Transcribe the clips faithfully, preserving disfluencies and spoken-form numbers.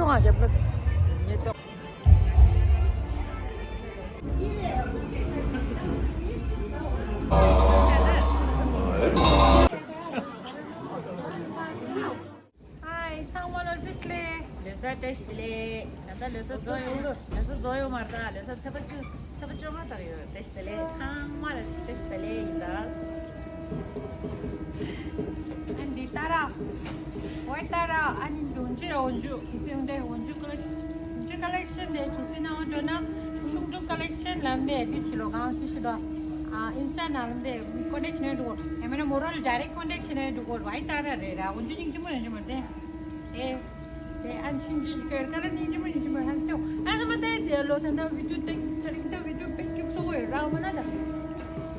ཧའི། ཚང་མ་ལ་བཀྲ་ཤིས་བདེ་ལེགས། ལོ་གསར་བཀྲ་ཤིས་བདེ་ལེགས། ད་ལྟ་ལོ་གསར་རྫོགས་ཡོང་། ལོ་གསར་རྫོགས་ཡོང་མ་རེད། ད་ལོ་གསར་ཚེས་པ་བཅུ། ཚེས་པ་བཅོ་ལྔ་ད་ཡོད། བཀྲ་ཤིས་བདེ་ལེགས། ཚང་མ་ལ་བཀྲ་ཤིས་བདེ་ལེགས་ཡིན་ད། ཨ་ནི་ཏཱ་ར། ཝའི་ཏཱ་ར། ཨ་ནི་འོན་ཆུ། འོན་ཆུ། གལ་སྲིད་འོན་ཏེ་འོན་ཆུ་ཀ་ལེག་ཤན། འོན་ཆུ་ཀ་ལེག་ཤན་དེ་གལ་སྲིད་ན་འོན་ཆུ་ན་ཆུང་ཆུང་ཀ་ལེག་ཤན་ལབ་ནས་དེ་ཕྱི་ལོ་གང་ཅི་ཞིག་དང་། ཨ། ཨིན་སི་ཊ་ནང་ལ་འདི་ཀོན་ཊེག་བྱས་ནས་འགྲོ་དགོས། ཡང་མིན་ན་མོ་རང་ལ་ཌའི་རེག་ཀོན་ཊེག་བྱས་ནས་འགྲོ་དགོས། ཝའི་ཏཱ་ར་རེད་ར། འོན་ཆུ་སྙིང་རྗེ་མོ་ཡོད་ཀྱི་མ་རེད་དེ། དེ་ཨ་ཆུང་ཆུང་ཞིག་ག་རེ་སྙིང་རྗེ་མོ་སྙིང་རྗེ་མོ་ཧ་ལྟོས། ཨ་ནི་མ་ལྟ་དེ་ལོ་ད་ལྟ་བི་ཌིའོ་ཏེག་ད་རིང་ད་བི་ཌིའོ་དཔེ་སྐྱིད་པོ་ཡོད་ར། འོ་ན་ད་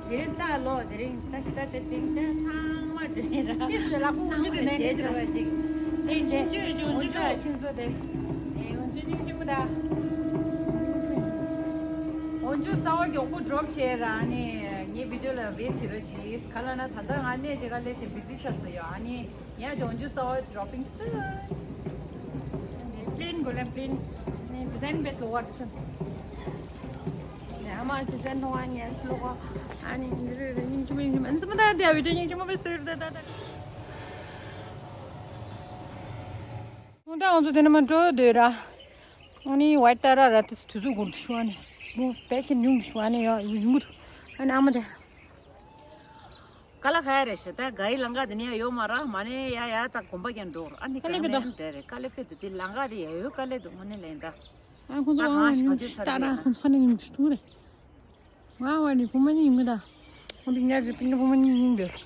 དེ་རིང་ད་ལོ་དེ་རིང་ད་ཤི་ད་དེ་རིང་ད་ཚང་མ་དེ་རིང་ར། སྐྱིད་སུ་ལག་པ་འོན་ཆུ་དེ་ནས་སྐྱིད་སུ་ར་ཅིག་དེ་འདྲ་འོན་ཆུ་ཡོད་ཀྱི་འོན་ཆུ་ད་ཁྱིམ་ཚོ་དེ་འོན་ཆུ་སྙིང་རྗེ་མོ་ད། འོན་ཆུ་གསར་པ་མགྱོགས་པོ་ཌོབ་བྱས་ར། ཨ་ནི་ངའི་བི་ཌིའོ་ལ་ཝེཊ་བྱེད་རོགས་བྱེད། ག་ལ་ན་ད་ལྟ་ང་གནས་བྱེད་ག་ལས་བྱེད་བི་ཛི་ཆགས་སོ་ཡོད། ཨ་ནི་ཡ་འོན་ཆུ་གསར་པ་ཌོབ་པིང་སུན། པི་ལེན་གོ་ལ་པི་ལེན། ནི་ཌི་ཛའིན་བེད་ལོ་ཝར་སུན། ནི་ཨ་མ་ཌི་ཛའིན་ཐོང་ཨ་ནི་ལོ་ཝར། ཨ་ནི་འདི་རེ་རེ་སྙིང་རྗེ་མོ་སྙིང་རྗེ་མོ། ཨ་ནི་སུ་མ་ད་དེ་བི་ཌིའོ་སྙིང་རྗེ་མོ་བེད་སུ་ཡོད་ད་ད་ད། ད་ང་ཚོ་དེ་ནས་མར་འགྲོ་འདོད་ར། ཨ་ནི་ཝའི་ཏཱ་ར་ར་དེ་དུས་ཚོད་འགོར་འདུག་ཤུ། ཨ་ནི་མོ་བད་ཀྱི་ཉུང་འདུག་ཤུ། ཨ་ནི་ཡ་ཡུ་མུ་འདུག་ཨ་ནི་ཨ་མ་དེ། ཀ་ལ་ཁ་ཡ་རེ་ཤི་ད་ག་ཡི་ལང་ཀ་དེ་ནས་ཡ་ཡོད་མ་ར། མ་ནས་ཡ་ཡ་ད་གོམ་པ་ཀྱང་འགྲོ་ར། ཨ་ནི་ཀ་ལེ་ཀ་ནས་འདྲ་རེད། ཀ་ལེ་ཕེ་དུ་དེ་ལང་ཀ་དེ་ཡ་ཡོད་ཀ་ལེ་འདུག་ཨ་ནི་ལེན་ད། ཨ་ཁོང་ཚོ་ཨ་ཧང་ཤ་དེ་ས་རེད། ཏཱ་ར་ཁོང་ཚོ་ཨ་ནི་ཉུང་འདུག་རེད། ང་བ་ནི་བུ་མོ་གཉིས་ཡིན་གི་ད། ཁོང་དེ་ཉལ་གི་སྟེང་ན་བུ་མོ་གཉིས་ཡིན་པས།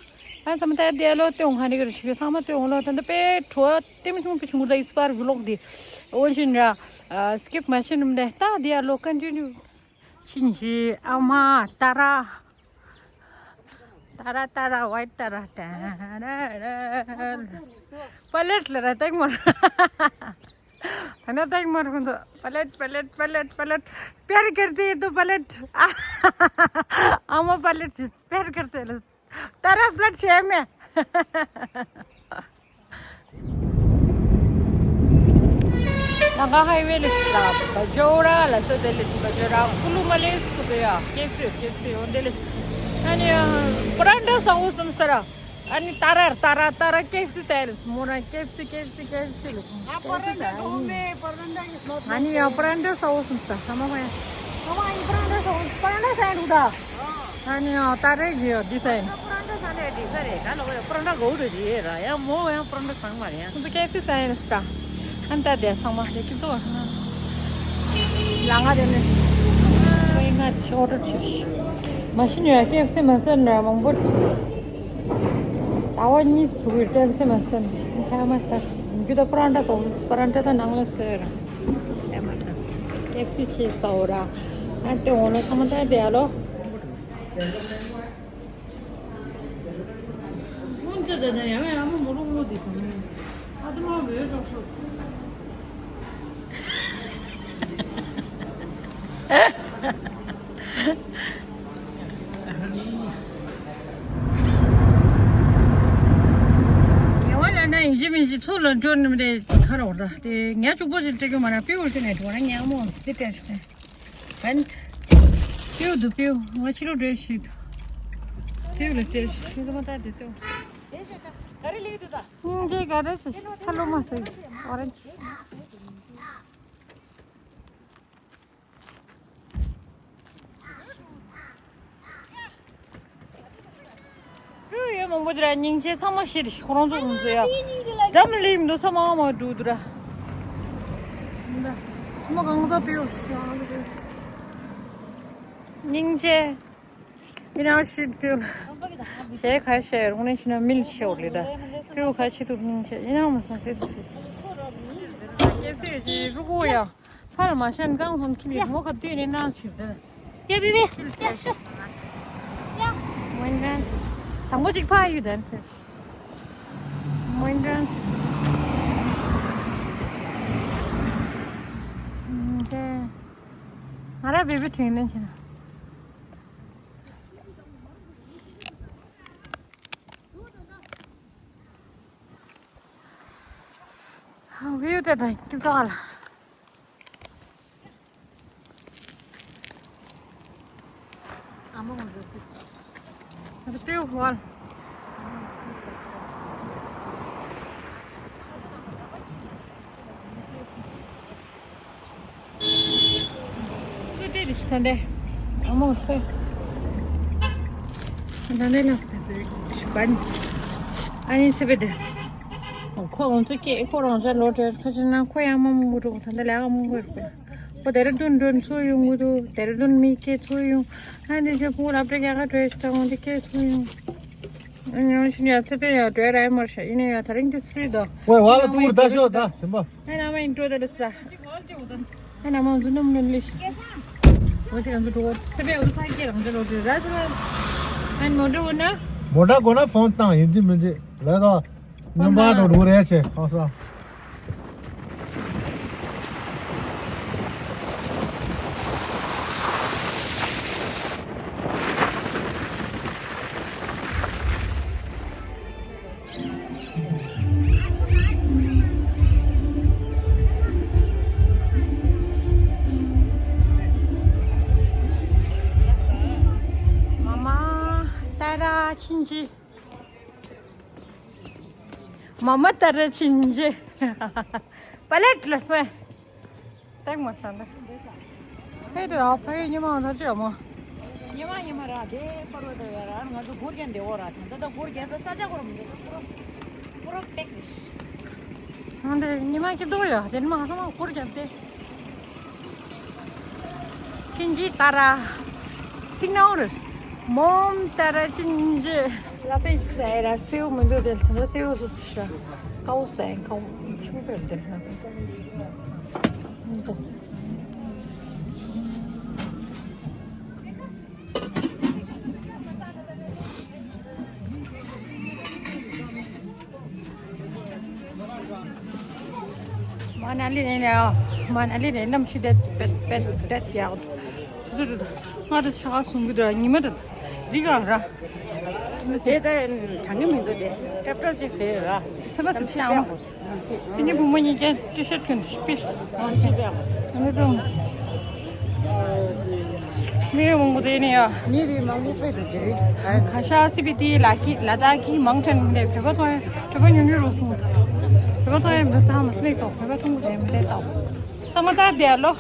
ཨ་ཚང་མ་ད་དེ་ལོ་སྟོན་ག་ནི་གི་རེ་ཞིག་ཚང་མ་སྟོན་ལོ། ད་ད་པེ་བྲོ་བ་ལྟད་མོ་ཆུང་པེ་ཆུང་གི་ད་ཨིས་པར་བི་ལོག་དེ། འོན་ཤིན་ར། སི་ཀིབ་མ་ཤེས་ནམ་དེ་ད་དེ་ལོ་ཀན་ཊི་ནིའུ། ཤིན་ཤི་ཨ་མ་ཏཱ་ར། ཏཱ་ར་ཏཱ་ར་ཝའི་ཏཱ་ར་ཏཱ་ར་ར། པ་ལེད་ལ་ར་ཏེག་མོ། ཐ་ན་ཏེག་མོར་ཁོང་ཚོ་པ་ལེད་པ་ལེད་པ་ལེད་པ་ལེད། प्यार करते हैं तो पलट। आमा पलट प्यार करते हैं। तारा फ्लैट छे में। नागा हाईवे लिस्ट ला बजोड़ा लसो दे लिस्ट बजोड़ा कुलू मलेस कुदया केसे केसे ओंदे लिस्ट। अनि परांडा साउस सरा। अनि तारा तारा तारा केएफसी सेल्स मोरा KFC KFC KFC look. ང་པ་རན་ཌ་ཟ་འོ་མེད། པ་རན་ཌ་is not my favorite. ཨ་ནི་ཡང་པ་རན་ཌ་ཟ་འོ་སོང་ས་ཐ་མ་མ་ཡང་། ཨ་མ་ཡིན་པ་རན་ཌ་ཟ་འོ། པ་རན་ཌ་ཟ་ཡ་འདུག་ད། ཨ་ནི་ཡང་ཏ་རེ་གི་ཡོད་འདི་ཟ་ཡིན། པ་རན་ཌ་ཟ་ནས་འདི་ཟ་རེད། ད་ལོ་ཡང་པ་རན་ཌ་གོ་རེད་ཡེ་ར། ཡང་མོ་ཡང་པ་རན་ཌ་ཟ་མ་རེད་ཡང་། ཁོང་ཚོ་ཀེ་ཨེཕ་སི་ཟ་ཡིན་ས། ཨ་ནི་ད་དེ་ཚང་མ་དེ་ཁྱི་ཚོ་ལ་ང་དེ་ནས་ང་ཤོར་ཏུ་ཕྱིར་མ་ཤི་ཉོ་ཡ་ཀེ་ཨེཕ་སི་མ་ཟ་ན་མང་པོ་ཟ། ཟླ་བ་གཉིས་སུ་གི་ཀེ་ཨེཕ་སི་མ་ཟ་ན་ཁ་མ་ཟ། རྒྱུ་ད་པ་རན་ཌ་ཟ་འོ། པ་རན་ཌ་ད་ནང་ལ་ཟོས་ར། ཨེ་མ་ད་ཀེ་ཨེཕ་སི་ཆེ་ཟ་འོ་ར། ཨ་དེ་འོ་ན་ཚང་མ་ད་དེ་ཨ་ལོ། ཁོང་ཚོ་ད་ལྟ་ཡང་ཡང་མོ་མོ་རུ་ངོ་དེ་གང་ཡིན། ཨ་ཏི་མ་བོད་ཅོག་ཤོག་ངལ་བ་ལ་ན་ཡིན་གཅིག་མིན་གཅིག་ཚུར་ལ་འགྲོ་ནི་མི་རེད། ཁ་ར་བར་ད་དེ་ངལ་གཅིག་པོ་ཞིག་སྤྲད་རྒྱུ་མ་ར། པིའུ་ལ་དེ་ནས་འགྲོ་ན་ཉལ་མོ་འདི་སྤྲད་ཤི་དེ། And view, the view. What you do, she? View, the fish. You don't want that to do. Gari le do da. Hmm, je gari se. Hello, ma se. Orange. ཡོད་མང་པོ་དེ་ར་སྙིང་རྗེ། ཚང་མ་ཤི་རེ་ཤི་ཁོ་རང་ཚོ་ཁོང་ཚོ་ཡ། འདྲ་མི་ལེམ་འདུག་ཚང་མ་མ་འགྲོ་འདུག་ར། འདི་ཚང་མ་གང་ཚ་པིའུ་ཤི་ཨང་དེ། སྙིང་རྗེ། ཡིན་ནའང་ཤི་པིའུ་ལ་ཞེ་ཁ་ཤས་རུང་ནས་ཤི་ན་མིལ་ཤེ་བར་ལི་ད་པིའུ་ཁ་ཤི་ཐུབ་སྙིང་རྗེ། ཡིན་ནའང་མ་སང་ཤི་ཐུབ་ཤི། སྐྱེ་སྲིད་ཀྱི་རུ་ཀོ་ཡ། ཕར་མ་ཤན་གང་སོང་ཁྱིམ་ཡིན་མོ་ཁ་དུས་ནས་ནང་ཞིག་ད། ཡ་བི་བི། ཡ་ཤུ། ཡ། མོན་གྲན། དང་པོ་གཅིག་ཕ་ཡུལ་དན་ཚེ། མོན་གྲན། ང་ར་བི་བི་དྲན་ནས་ཕྱིན། བིའུ་དེ་དང་སྐྱིད་ཏོག་ལ། ཨ་མ་ངོ་ཟེར་ཏེ། ཨ་ཏེ་ཧོལ། ཏེ་ཏེ་ཏེ་ཏེ། ཨ་མ་ངོ་ཟེར། ད་ནས་ལ་སྟེ་ཤི་པན། ཨ་ནི་སེ་བེ་ཏེ། ཁོ་ང་ཚོ་སྐད་ཁོ་རང་ཚོ་ལོ་དྲོད་ཁ་ཆེ་ན་ཁོ་ཡང་མ་མང་པོ་འགྲོ་ད་ལྟ་ལས་ཀ་མང་པོ་ཡོད་ཁོ། ཁོ་དེ་རིང་ཏུན་ཏུན་ཚུར་ཡོང་གི་འདུག་དེ་རིང་ཏུན་མི་སྐད་ཚུར་ཡོང་། ཨ་ནི་ཞེ་ཕུ་ལབ་དྲ་རྒྱ་གར་བྲོས་ཤི་ད་ཁོང་དེ་སྐད་ཚུར་ཡོང་། ཨ་ནི་ཡང་ཤི་ནི་ཡ་ཚེ་པེ་ཡ་བྲོས་ར་ཡ་མར་ཤ་ཡིན་ནི་ཡ་ད་རིང་དེ་སི་རི་ད། ཝེ་ཝ་ལ་ཏུ་ར་ད་ཤོ་ད་ཤིན་པ། ཨ་ནི་ཨ་མ་ཡིན་འགྲོ་ད་ལ་ས། ཨ་ནི་ཨ་མ་འཛུ་ནམ་ནུན་ལི་ཤི། ཝེ་ཤི་གང་ཚུ་འགྲོ་ཚེ་པེ་འུ་ས་ཀྱི་རང་ཚུ་འགྲོ་དུས་ར་ཚུ་ར། ཨ་ནི་མོ་འགྲོ་འོ་ན། མོ་ཊ་དགོས་ན་ཕོན་བཏང་ཡིན་གཅིག་མིན་གཅིག་ལས་དོ། སྣུམ་པ་འགྲོ་འགྲོ་རེད་ཆེ་ཨ་ས། མ་མ་ཏཱ་ར་ཆིན་ཅི། མ་མ་ཏཱ་ར་ཆིན་ཅི། པ་ལེ་ཊི་ལ་སོན། ཏེག་མ་ཚང་ད། ཧེ་ཏེ་ཨ་ཕ་ཡི་ཉི་མ་ང་ཚ་ཅི་ཡ་མ། ཉི་མ་ཉི་མ་ར་དེ་པར་བ་དེ་ཡ་ར་ང་ཚོ་སྒོར་རྒྱན་དེ་འོ་ར་དེ་འདི་ད་སྒོར་རྒྱན་ས་ས་ཆ་སྒོར་མི་འདུག་པུ་རོ་པུ་རོ་ཏེག་ཏིས། ང་འདི་ཉི་མ་སྐྱིད་སྡུག་ཡ་དེ་ནི་མ་ང་ཚ་མ་སྒོར་རྒྱན་དེ། ཆིན་ཅི་ཏཱ་ར། ཚིག་ནའོ་རེད། མོམ་ཏཱ་ར་ཆིན་ཅི། ལ་ཕེ་ཟེར་ར་སེའུ་མི་འདུག་དེ་ཚོ་སེའུ་སུ་སུ་ཤ། ཀའོ་ཟེར་ཀའོ་ཆུང་བས་འདུག་ལ་ཕེ། འདུག་མ་ན་ལི་ནས་ནས་ཨ། མ་ན་ལི་ནས་གནམ་གཤིས་དེ་པེད་པེད་དེ་ཡག་འདུག་ང་དེ་ཆ་ག་སོང་གི་འདུག་ཉི་མ་དེ་རི་ག་ར། དེ་ད་གྲང་གི་མི་འདུག་དེ་ཀྲབ་ཀྲབ་ཅིག་བྱས་ཡོད་ར། སེམས་པ་དེ་ཤ་ཡང་མོ། དེ་ནི་བུ་མོ་གཉིས་ཀྱི་ཊི་ཤར་གྱོན་དུ་པིས། ཨ་ནི་ཀྲུང་། མི་རེ་མང་པོ་དེ་ནས་ཡ། མི་རེ་མང་པོ་ཕེབས་འདུག་དེ་རེད། ཁ་ཤ་སི་པི་ཏི་ལ་ཀི་ལ་དྭགས་ཀྱི་མང་ཆེན་མི་རེ་བོད་པ་ཚོ་ཡང་བོད་པ་ཉུང་ཉུང་རུ་སོང་། བོད་པ་ཚོ་ཡང་མི་ཐང་མ་སི་མིག་ཏོ་བོད་པ་ཚོ་མི་རེ་མི་རེ་ཏོ། ཚང་མ་ད་དེ་ལོ།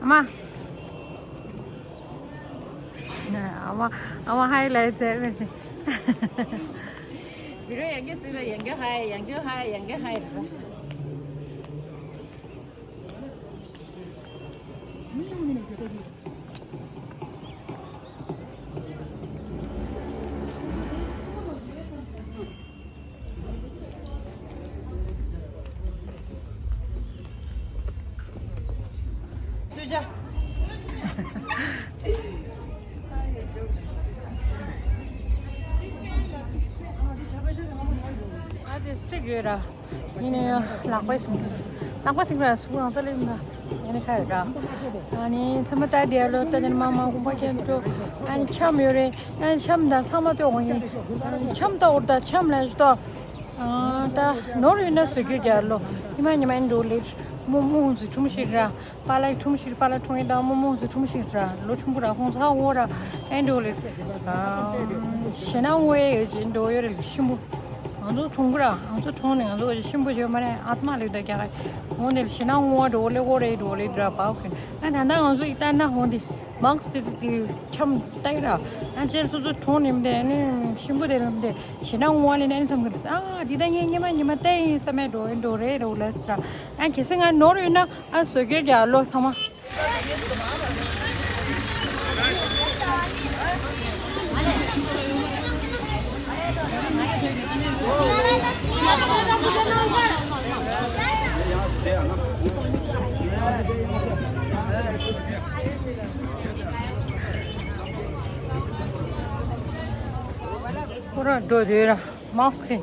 ཨ་མ། ཨ་མ། ཨ་མ་ཧའི་ལབ་ཚར་མེད། བི་རོ་ཡང་སྐྱར་ཟེར་ན་ཡང་སྐྱར་ཧའི་ཡང་སྐྱར་ཧའི་ཡང་སྐྱར་ཧའི་རེད། སུ་ཇ། ཨ་དེ་སྤྲེག་ཡོད་ར། ཡིན་ན་ཡང་ལག་པས་ཟིན། ལག་པས་ཟིན་པ་སུ་རང་ས་ལེན་ན་ཡིན་ན་ཁ་ཡོད་ར། ཨ་ནི་ཚེ་མ་ལྟ་དེ་ལོ་ལྟ་ནི་མ་མ་ཁུམ་པ་ཁྱེད་ཚོ། ཨ་ནི་འཆམ་ཡོད་རེད། ཨ་ནི་འཆམ་དང་ཚང་མ་ལྟོས་འོང་ཡིན། འཆམ་ལྟ་འོར་ད་འཆམ་ལ་ཞུ་ཏོ། ད་ནོར་ཡོད་ན་བཟོ་རྒྱུ་རྒྱ་ལོ། ཉི་མ་ཉི་མ་ཡིན་འགྲོ་ལེ། རྨོ་མོ་ཧོན་ཚུ་ཁྲུམ་ཤིག་ར། པཱ་ལགས་ཁྲུམ་ཤིག་པཱ་ལགས་ཁྲུམ་ཡིན་དང་རྨོ་མོ་ཧོན་ཚུ་ཁྲུམ་ཤིག་ར། ལོ་ཆུང་པོ་ར་ཁོང་ཚ་འོ་ར། ཨེ་འགྲོ་ལེ། ཞེ་ན་འོ་ཡེ་ཅི་འགྲོ་ཡོད་རེ་ཤིན་པོ། ང་ཚོ་གྲོང་གི་ར། ང་ཚོ་གྲོང་ནས་ང་ཚོ་ཤིན་པོ་བྱོས་མ་རེད། ཨ་ཏི་མ་ལེགས་ད་རྒྱ་གར། འོ་ནས་ཞེ་ན་འོ་འགྲོ་ལེ་འོ་རེ་འགྲོ་ལེ་དྲ་པའོ་ཁན། ཨ་ད་ད་ང་ཚོ་ཡི་ད་ན་ཧོན་དི། མག་སི་ཏི་ཏི་ཁྱམས་ཏའི་ར། ཨ་ཅེ་སོ་སོ་གྲོང་ནེམ་དེ་ནི་ཤིང་བུ་དེ་ལམ་དེ་ཞེ་ན་ངོ་ལེ་ནན་སམ་གི་རེད། ཨ་དི་ད་ངས་ཉི་མ་ཉི་མ་ཏའི་ཡིན་ས་མེད་འགྲོ་ཡིན་འགྲོ་རེད་འགྲོ་ལེ་སི་ར། ཨ་གལ་སྲིད་ང་ནོར་ཡོད་ན་ཨ་བཟོ་རྒྱུ་རྒྱ་ལོ་ཚང་མ། ཁོ་རང་འགྲོ་དུས་ར་མག་སི་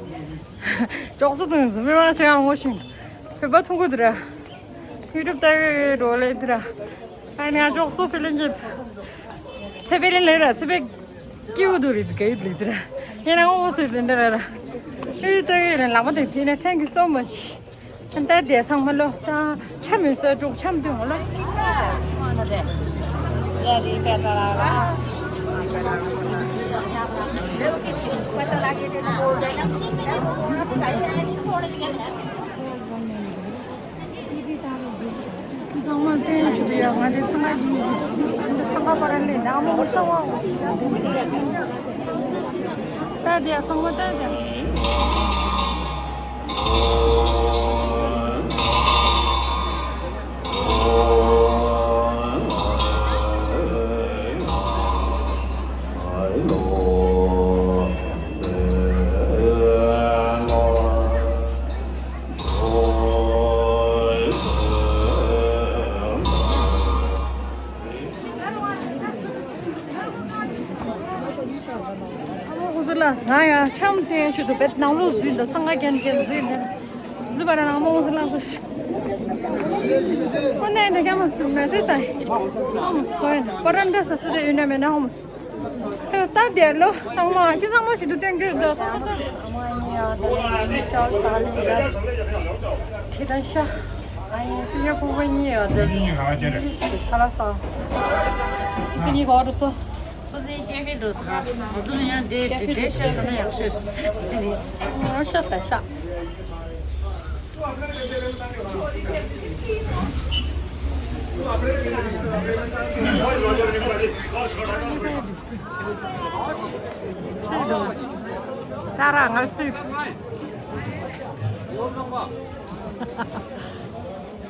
ཀྲོག་སི་དང་འཛིན་མི་མ་ཆེ་ཡང་ངོ་ཤེས། བོད་པ་ཐུང་གུ་དུ་ར། ཡུ་ཊུབ་ལྟ་གི་འགྲོ་ལེ་དུ་ར། ཨ་ནི་ཨ་ཅོག་སོ་ཕི་ལིང་གི། ཚེ་བེ་ལིན་ལེ་ར་ཚེ་བེ་ཀིའུ་དུ་རི་དུ་ག་ཡི་ལེ་དུ་ར། ཡེ་ན་ཨོ་སི་ལེ་འདི་ར་ར། ཡུ་ལྟ་གི་ར་ལ་མ་དེ་དེ་ནས་thank you so much། ད་དེ་ཚང་མ་ལོ་ད་ཆ་མི་ས་དྲུག་ཆམ་དུ་མོ་ལོ། ཚང་མ་བསྟན་ཞུ་དུ་ཡ་ང་དེ་ཚང་མ་ཡིན་ཚང་མ་པ་ར་ལེ་ནག་མོ་ས་བ། ད་དེ་ཚང་མ་ད་དེ། ཨ་མ་ཁོ་ཚོ་ལ་ཟ་ཡ་འཆམ་སྟེ་ཞུ་དུ་བེད་ནང་ལོགས་འཛུལ་འདུག་ཚང་ཁ་རྒྱན་རྒྱན་འཛུལ་འདུག་འཛུལ་བ་ར་ནང་མ་ཁོ་ཚོ་ལ་སོ་ཁོ་ནས་འདི་རྒྱ་མ་སུ་མེ་སེ་ཏའི་ཨ་མ་སུ་ཁོ་ཡིན་པ་ར་འདྲ་ས་སུ་དེ་ཡོད་ན་མེད་ན་ཨ་མ་སུ་ད་དེ་ལོ་ཚང་མ་ཅི་ཚང་མ་ཞུ་དུ་སྟོན་གྱི་འདུག་ཚང་མ་ཨ་མ་ཡིན་ཡ་ད་ལོ་ཅག་ས་ལེ་ར་ཁྲི་ད་ཤ། ཨ་ཡེ་ཕི་ཡ་ཕུ་བ་ཉི་ཡ་དེ་ཁ་ལ་ས། ཁུ་ཚི་ཉི་གོ་རུ་སོ། ཁུ་ཚི་སྐྱེ་ཁི་འགྲོ་ས། ང་ཚོ་ཡང་དེ་དེ་དེ་ཤ་ས་ན་ཡག་ཤོས། ང་ཤ་ས་ཤ། ད་ར་ང་ཚོས།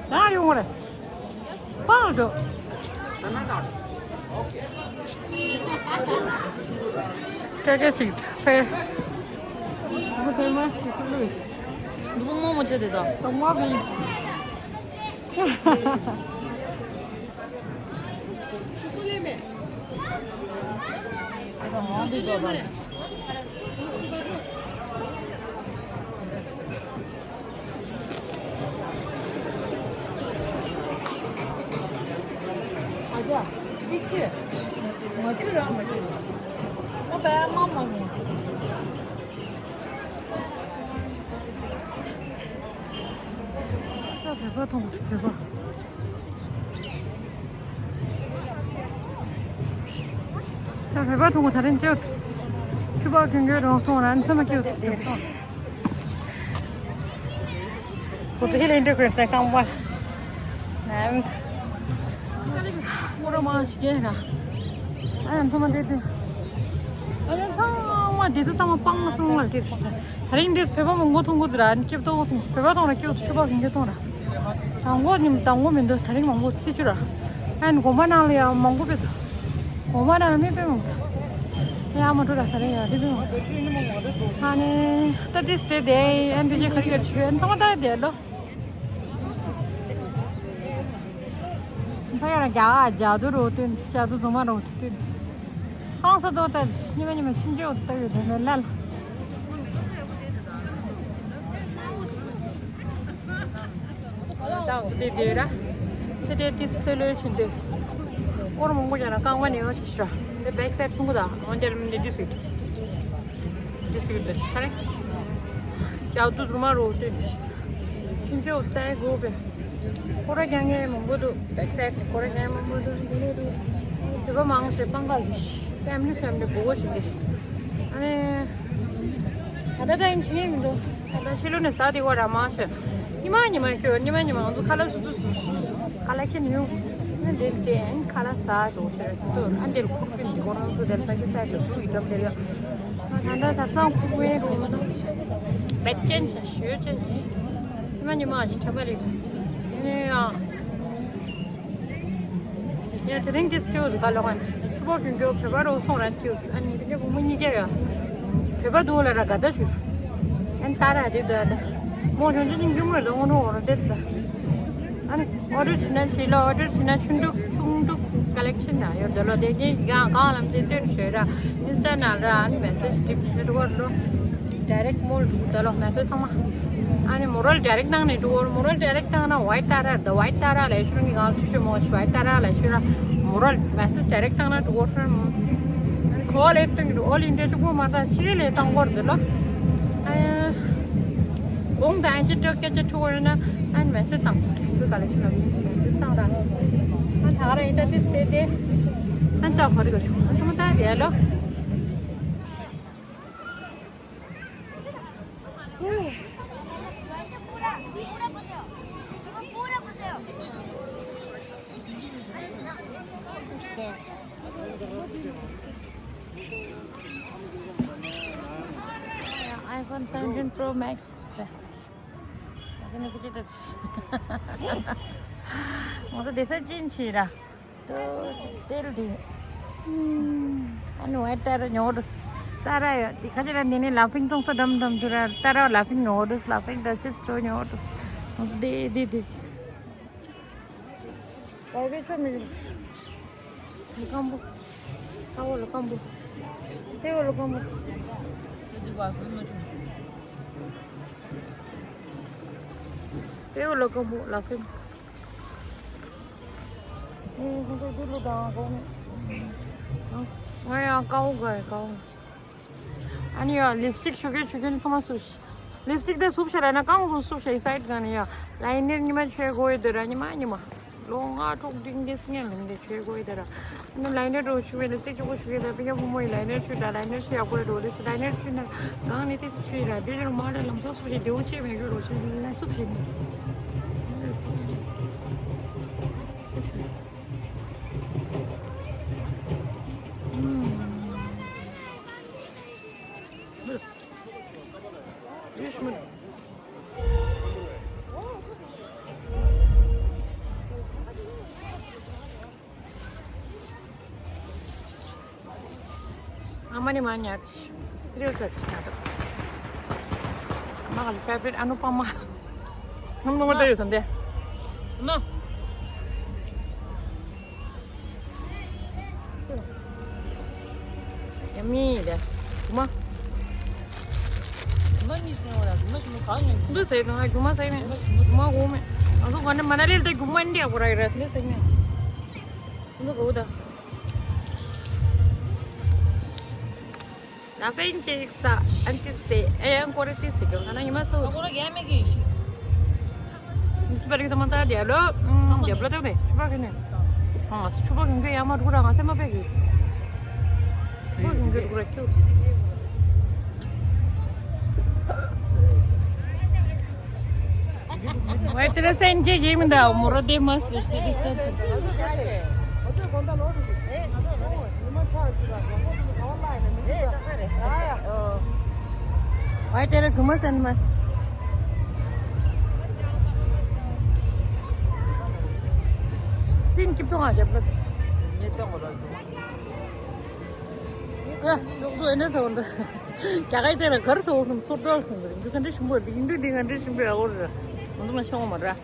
ད་ཡོང་རེད། པང་འགྲོ། སྐད་སྐད་ཅིག་ཚེ། ཨ་མ་ཚེ་མ་ཞིག་ཚུགས་ལུས། ནུ་མོ་མོ་ཆེ་དེ་དང་། དང་མ་བི། དེ་དང་མ་བི་དོ་དང་། ཨ་ཅག་བི་ཁྱི། མ་ཁྱི་རང་མ་ཁྱི། ང་པའི་མ་མ་མོ། ས་བོད་པ་མཐོང་གི་འདུག་བོད་པ། ད་བོད་པ་མཐོང་གི་ད་རིང་སྐྱོད། ཆུ་བ་གྱོན་གྱོན་རང་མཐོང་རང་ཚང་མ་སྐྱོད་དེ་མཐོང་། ཁོ་ཚོ་ཧི་ལི་འདྲི་དགོས་ཚེ་རྐང་པ། ནམ། ཀ་ལི་ཀོ་ར་མ་ཞིག་ར། ཨ་ཡང་མཐོང་མ་དེ་དེ། ཨ་ཡང་ཚང་མ་དེ་ཚོ་ཚང་མ་སྤང་ཚང་མ་དེ་རེད། ད་རིང་འདིར་བོད་པ་མང་པོ་མཐོང་གི་འདུག་ར། སྐྱིད་པོ་མཐོང་། བོད་པ་མཐོང་ར་སྐྱིད་པོ། ཆུ་བ་གིན་གྱི་མཐོང་ར། དང་པོ་ཉིན་དང་པོ་མི་འདུག་ད་རིང་མང་པོ་སྲིད་ཅུ་ར། ཨན་དགོན་པ་ནང་ལ་ཡང་མང་པོ་བེད། དགོན་པ་ནང་ལ་མི་དཔེ་མང་པོ་འདུག་ཡང་མ་འགྲོ་ར་ད་རིང་ཡང་དེ་དཔེ་མང་པོ་འདུག་ཨ་ནི་ད་དེ་སྟེ་དེ་ཨན་དེ་ཅི་ཁ་རི་ཁ་ཆུ་ཨན་ཚང་མ་ད་དེ་ལོ། ཕ་ཡ་ལ་རྒྱ་གར་ཇ་དུ་རོ་སྟོན། ཇ་དུ་རྫོང་མ་རོ་སྟོན། ཧང་སོ་དོ་ཏ་ཉི་མ་ཉི་མ་ཤིན་ཅོ་ཏ་ཡོད་དེ་ལ་ལ། ད་འོ་དེ་དེ་ར། དེ་དེ་དེ་སི་ལོ་ཤིན་དེ། སྐོར་མང་པོ་ཡང་ན་རྐང་པ་ནས་ཡོང་ཞིག་ཤོ། དེ་བེག་སེད་ཚུན་གུ་ད་འོན་ཏེ་ར་མི་འདི་དུས་སུ། དེ་སུ་ཡོད་དེ་ས་རེ། ཇ་དུ་རྫོང་མ་རོ་སྟོན། ཤིན་ཅོ་ཏ་ཡི་གོ་བེ། སྐོར་ར་རྒྱག་མཁན་མང་པོ་འདུག་བེག་སའིཌ་ནས་སྐོར་ར་རྒྱག་མཁན་མང་པོ་འདུག་འདི་ནས་འདུག་བོད་པ་མང་ཆེ་བ་ཕ་མ་འདུག་ཕེ་མི་ལི་ཕེ་མི་ལི་སྒོར་སྒོར་ཞིག་འདུག་ཨ་ནི། ད་ལྟ་ད་ཡིན་ཕྱིན་མི་འདུག་ད་ལྟ་ཕྱི་ལོགས་ནས་ཟ་དེ་བ་ར་མ་ཤོད། ཉི་མ་ཉི་མ་ཁྱོད་ཉི་མ་ཉི་མ་ང་ཚོ་ཁ་ལག་སུ་སུ་སུ་སུ་ཁ་ལག་ཁྱེར་ནས་ཡོང་། ཨ་འདྲེ་འདྲེ་ཨ་ནི་ཁ་ལག་ཟ་འགྲོ་ཤོད་འདུག་ཨ་འདྲེ་ཁུག་པའི་མི་སྒོར་ང་ཚོ་དེར་ཕ་གི་ས་གི་ཚུགས་ཡི་འགྲམ་དེར་ཡོད། ད་ལྟ་ད་ཚང་ཁུག་པའི་རུ་མ་ན་བེད་ཅན་ཞིག་ཞོད་ཅན་ཞིག་ཉི་མ་ཉི་མ་ཞིག་ཁྲ་མ་རེད། ཨ་ནི་ཡང་། ཡ་དེ་རིང་དེ་སྐྱོ་རུ་ག་ལོག་ཨན། ཆུ་བོ་གྱོན་གྱོ་བོད་པ་རུ་སོང་ར་སྐྱོ་ཨ་ནི་དེ་བུ་མོ་གཉིས་ཀ་ཡ། བོད་པ་འདུག་ལ་ར་ག་ད་ཞུ། ཨན་ཏ་ར་དེ་ད་ལ། མོ་གྱོན་ཅི་ཅིང་གྱོ་མོ་ར་འོ་ནོ་འོ་ར་དེ་ད། ཨ་ནི་ཨོ་ཌར་བྱས་ན་ཞི་ལ་ཨོ་ཌར་བྱས་ན་ཆུང་འདུག་ཆུང་འདུག་ཀ་ལེག་ཤན་ན་ཡོད་དེ་ལོ་དེ་གའི་གང་གང་ལམ་དེ་སྟོན་ཞོད་ར་ཨིན་སི་ཊ་ན་ར་ཨ་ནི་མེ་སེ་ཇི་སྒྲིག་ཞོད་བར་ལོ། ཌའི་རེག་མོལ་འདུག་ད་ལོ་མེ་སེ་ཇི་ཚང་མ། ཨ་ནི་མོ་རལ་ཌའི་རེག་བཏང་ནས་འགྲོ་བར་མོ་རལ་ཌའི་རེག་བཏང་ན་ཝའི་ཊི་ཏཱ་ར་ད་ཝའི་ཊི་ཏཱ་ར་ལས་ཤོར་གི་ང་ཚོ་ཤོད་མོ་ཝའི་ཊི་ཏཱ་ར་ལས་ཤོར་ར་མོ་རལ་མེ་སེ་ཇི་ཌའི་རེག་བཏང་ན་འགྲོ་བར་ཤོར། ཨ་ནི་ཁོ་ལས་བཏང་གི་འདུག་ཨོལ་ཨིན་ཌི་ཡ་ཕྱུག་པོ་མ་ད་ཕྱི་ལས་བཏང་བར་འདུག་ལོ། ཨ་ཡ། གོང་དང་ཨན་ཅི་ཏྲོ་སྐད་ཆ་ཐུག་ཡོད་ན་ཨན་མེ་སེ་ཇི་བཏང་ཐུག་ག་ལས་ཤོར་ལ་མེ་སེ་ཇི་བཏང་ར། ཨན་ད་ག་ར་ཨིན་ད་ཏིས་ཏེ་ཏེ། ཨན་ད་ག་རི་ག་ཤོར་ཨན་ད་མ་ད་རེད་ལོ། iPhone seventeen Pro Max. ང་ཚོ་དེ་ས་ཅིན་ཆི་ར། ཏོ་ཏེལ་ཏེ། ཨ་ནི་ཝའི་ཏཱ་ར་ཉོ་རུ་ཏཱ་ར་ཡོད་དེ་ཁ་ཅིག་ལ་འདི་ནས་ལ་ཕིང་གཏོང་ས་འགྲམ་འགྲམ་དུ་ར་ཏཱ་ར་ལ་ཕིང་ཉོ་རུ་ལ་ཕིང་དང་ཅིབ་སི་ཅོ་ཉོ་རུ། ང་ཚོ་དེ་དེ་དེ། ཝའི་ཝེ་ཆོ་མི་རིགས། མི་སྐམ་པོ། ས་འོག་ལ་སྐམ་པོ། སེ་འོག་ལ་སྐམ་པོ། སེ་འོག་ལ་སྐམ་པོ་ལ་ཕིང་། ཨེ་ཁོང་ཚོ་དུ་ལུ་དང་གོང་ནས། ང་ཡང་ཀའོ་ག་ཡ་ཀའོ། ཨ་ནི་ཡ་ལིབ་སི་ཊིག་ཞུ་གི་ཞུ་གི་ཚང་མ་སུ་ཞིག་ལིབ་སི་ཊིག་དེ་སུབ་ཤ་ར་ན་གང་སུ་སུབ་ཤ་ཡི་སའིཌ་གང་ནས་ཡ། ལ་ཡི་ནེར་ཉི་མ་ཆོས་གོ་ཡི་དེ་ར་ཉི་མ་ཉི་མ། ལོ་ལྔ་དྲུག་འདྲིང་གི་སྔན་ལུང་གི་ཆོས་གོ་ཡི་དེ་ར། ཨ་ནི་ལ་ཡི་ནེར་འགྲོ་ཞུ་གི་ལིབ་སི་ཊིག་ཅོ་གོ་ཞུ་གི་དེ་པི་ཡ་བུ་མོ་ཡི་ལ་ཡི་ནེར་ཆུ་དྲ་ལ་ཡི་ནེར་ཆུ་ཡག་པོ་ཡི་འགྲོ་ལིབ་སི་ལ་ཡི་ནེར་ཆུ་ན་གང་ནས་དེ་སུ་ཆུ་ཡི་ར་དེ་ཅོར་མ་ར་ལམ་སོ་སུ་ཞིག་དེའུ་ཆེ་མེད་གི་རོ་ཞིག་ལ་སུབ་ཞིག་ནི། ཨ་མ་ནི་མ་ཉག་སི་རེལ་ཏ་ཆི་ན་ཏ། ཨ་མ་ག་ལ་ཕེ་བ་རི་ཊི་ཨ་ནུ་པ་མ། ནམ་ནུ་མ་ཏ་ཡོད་ཐན་ཏེ། ཨ་མ། ཡ་མི་དེ། གུ་མ། གུ་མ་གཉིས་ཤིག་ཉོ་བ་ལ་གུ་མ་ཞིམ་པོ་གང་ཉོ། འདི་ཟེར་ནང་གུ་མ་ཟེར་མེད། གུ་མ་ཞིམ་པོ་གུ་མ་གོ་མེད། ང་ཚོ་ག་ནས་མ་ན་ལི་ལ་ད་གུ་མ་འདི་ཡག་པོ་ར་ཡོད་ར་འདི་ཟེར་མེད། འདི་གོ་ད། ལ་ཕིང་ཅིག་ས་ཨན་ཅིག་སེ་ཨེ་ཡང་ཀོ་རེ་སི་སི་ཀྱང་ཁ་ན་ཉི་མ་སོ། ཨ་ཀོ་ར་ག་མེ་གི་ཤི། ཆུ་བ་རིག་ད་མ་ད་རྒྱབ་ལོ། རྒྱབ་ལོ་ཏེ་ནེ་ཆུ་བ་གི་ནེ། ཨ་ཆུ་བ་གི་གི་ཡ་མ་རུ་ར་ང་སེ་མ་པེ་གི། ཆུ་བ་གི་གི་རུ་ར་ཁྱོད། ཝའི་ཏེ་ར་སེན་ཀེ་གི་མི་འདའ་མོ་རོ་དེ་མ་སུ་སི་དེ་ཚེ། ཝའི་ཏེ་ར་གུ་མ་སན་མ། སིན་ཀིབ་ཏོང་ཨ་རྒྱབ་ལ། ཨ་ཡོག་ཏུ་ཨེ་ནེ་ཐོག་འདི། རྒྱ་གར་དེ་ལ་གར་སོགས་སུ་ཚོར་དོར་སོང་གི་རེད། འདི་ག་འདྲ་ཞིམ་པོ་རེད། འདི་འདི་ག་འདྲ་ཞིམ་པོ་ཡག་པོ་རེད། ང་ཚོ་ལ་ཤོང་མ་རེད།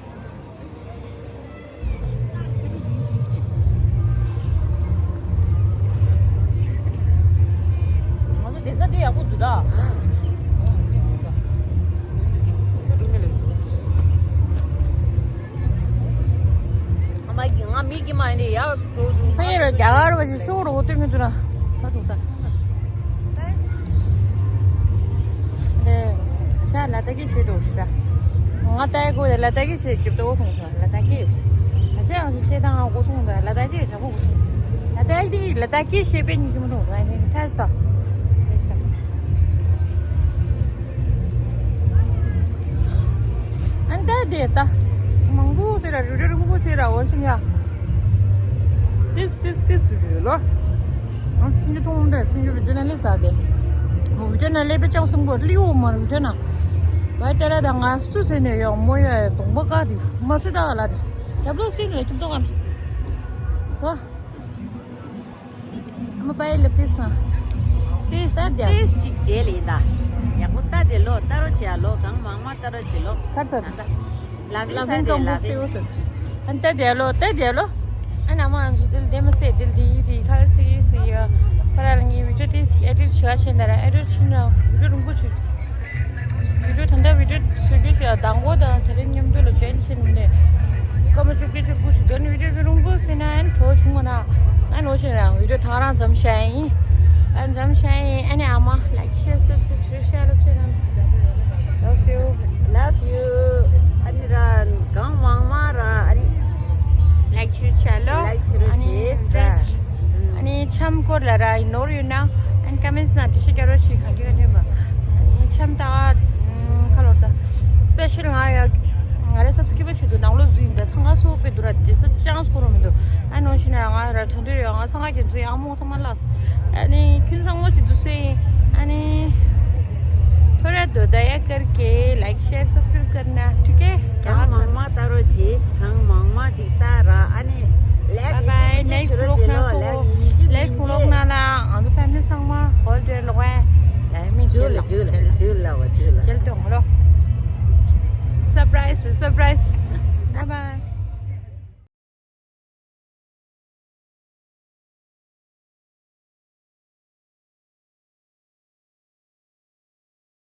ང་ཚོ་བསྡད་ས་དེ་ཡག་པོ་འདུག་ད། ཨ་མ་གི་ང་མི་གི་མ་ཡིན་ནི་ཡག་འགྲོ་འདུག་ཕ་ཡུལ་རྒྱ་གར་བ་ཞིག་ཤོག་རོ་སྟོན་གི་འདུག་ན་ས་འདུག་ད། ལེ་ཤ་ལ་ད་གི་ཤེས་འགྲོ་ཤ། ང་ལྟ་ཡག་གོ་ལ་ལྟ་གི་ཤེས་ཀྱི་ཏོ་ཁོང་ལ་ལྟ་གི་ཁ་ཤས་ཡང་ཤེས་དང་གོ་སོང་ལ་ལྟ་གི་ཞག་པོ་ལ་ལྟ་གི་ལ་ལྟ་གི་ཤེས་པའི་ཉིན་གྱི་མི་འདུག་ང་ནི་ཐལ་ཏོ། ཨན་ཏ་དེ་ད་མང་པོ་ཟེར་ར་རུ་རུ་རུ་པོ་ཟེར་ར་འོ་སིང་ཡ། ཏིས་ཏིས་ཏིས་ཟེར་རུ་ལོ། ཨང་སིང་གི་ཐོང་འདི་སིང་གི་བི་ཏྲ་ན་ལེ་ས་དེ། མོ་བི་ཏྲ་ན་ལེ་པེ་ཅང་སིང་པོ་ལི་འོ་མ་རུ་བི་ཏྲ་ན། བའི་ཏ་ར་ད་ང་སུ་ཟེར་ནས་ཡོང་མོ་ཡ་ཡ་དོང་པོ་ཀ་དེ་མ་སུ་ད་ག་ལ་དེ། རྒྱབ་ལོ་སིང་ལེ་ཁྱིམ་ཏོ་ག་ན། ཏོ། I'm a pile of this one. This, that, this. ཅིག་རྗེས་ལ་ཡིན་ད། ཡག་པོ་ལྟ་དེ་ལོ་ལྟ་རོགས་བྱེད་ཡ་ལོ། གང་མང་མང་ལྟ་རོགས་བྱེད་ལོ། ཁར་ཚར། ད་ལ་ལ་ཟིན་ཀམ་པོ་སེ་འོ་སོ། ཨན་ཏ་དེ་ལོ་ཏ་དེ་ལོ། ཨ་ན་མ་འཇུ་དིལ་དེ་མ་སེ་དིལ་དེ་ཡི་དེ་ཁ་སི་སི་ཡ། ཕ་ར་ལ་ངའི་བི་ཏྲ་དེ་ཨེ་ཌིཊ་བྱེད་ཡ་ཆེན་ད་ར་ཨེ་ཌིཊ་ཆུན་ན་བི་ཏྲ་རུང་པོ་ཆུ། བི་ཌིའོ་ད་ལྟ་བི་ཌིའོ་བཟོ་རྒྱུ་ཞིག་དང་པོ་དང་དེ་རིང་མཉམ་དུ་ལ་ཇོ་ཡིན་ཕྱིན་མི་འདུག་སྐར་མ་བཅུ་བརྒྱད་བཅུ་དགུ་ཞིག་འདོན་བི་ཌིའོ་གི་རུང་པོ་ཟེར་ན་ཨན་གྲོ་བྱུང་བ་ན་ཨན་འོ་ཞིག་རང་བི་ཌིའོ་ཐང་རང་འཛམ་ཤ་ཡིན། ཨན་འཛམ་ཤ་ཡིན། ཨ་ནི་ཨ་མ་ལའིཀ་ཤེར་སབ་སི་ཀ་རབ་ཤེར་ལབ་ཤེར་ན། Love you. Love you. ཨ་ནི་ར་གང་མང་མང་ར་ཨ་ནི་ལའིཀ་ཞུ་ཆ་ལོ། ལའིཀ་ཞུ་རོགས་ཨ་ནི་བྱེད་ར། ཨ་ནི་འཆམ་སྐོར་ལ་ར་ཡིན་ནོར་ཡོད་ན་ཨ་ནི་ཀ་མེན་ཊི་ནང་དྲི་ཤེས་རྒྱག་རོགས་ཞིག་གང་གི་གང་གི་མ། ཨ་ནི་འཆམ་ད་ཁ་ལོར་ད་སི་པེ་ཤལ་ང་ཡ་ང་རེ་སབ་སི་ཀ་རབ་བྱེད་དུ་ནང་ལོ་ཟུ་ཡིན་ད་ཚང་ང་སོ་པའི་དུ་ར་དེ་ས་ཅང་སྐོར་མི་འདུག་ཨ་ནོ་ཤི་ན་ང་ར་ཐོན་དུས་ཡ་ང་ཚང་ང་གི་འཛུ་ཡ་མོ་ཚང་མ་ལ་ཨ་ནི་ཁྱོད་ཚང་མ་བྱེད་དུ་སུ་ཡིན། ཨ་ནི་थोड़ा दो दया करके like share subscribe करना, ठीक है? གང་མང་མང་ལྟ་རོགས་བྱེད། གང་མང་མང་ཅིག་ལྟ་ར། ཨ་ནི་ལེགས་ཡིན་གཅིག་མིན་གཅིག་བྱེད་རོགས་བྱེད་ལོ། ལེགས་ཡིན་གཅིག་མིན་གཅིག་ལེགས་ལོག་ན་ལ་ཨང་ཏུ་ཕེ་མི་ལི་ཚང་མ་ཁོལ་ཏེ་ལོག་ཨེ། ལེགས་མིན་ཇུ་ལ་ཇུ་ལ་ཇུ་ལ་བ་ཇུ་ལ་ཇུ་ལ་ཏོང་ལོ། སར་པ་རའི་སི་སར་པ་རའི་སི།